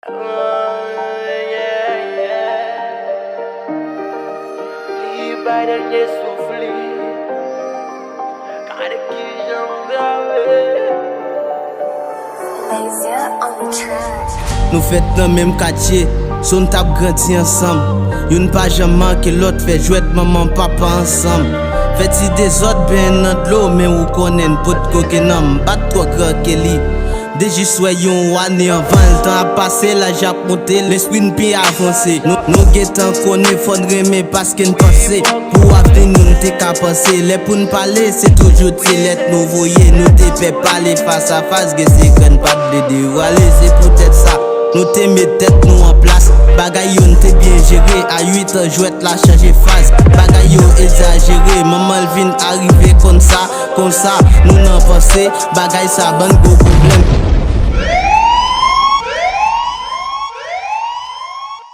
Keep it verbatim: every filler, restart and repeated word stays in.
Li bay dènye souf li. Gade kijan m grave. Laser on the track. Nou fèt nan menm katye, so n t ap grandi ansanm. Youn pa janm manke lòt, fè jwèt manman papa ansanm. Fè ti dezòd benyen nan dlo, men ou konnen n potko gen nanm, m pa t twò gran ke li. De jis wè yon ane anvan l, tan ap pase, laj ap monte, lespri n pi avanse. Nou, nou gentan konnen fò n renmen paske n panse. Pou avni nou n te ka panse, lè pou n pale, se toujou ti lèt nou voye. Nou te pè pale fas a fas, gen sekrè n pa t vle devwale. Se poutèt sa, nou te met tèt nou an plas. Bagay yo n te byen jere, a uit an jwèt la chanje faz. Bagay yo egzajere, manman l vin arive konn sa. Konsa, nou nan panse, bagay sa ban n gwo pwoblèm.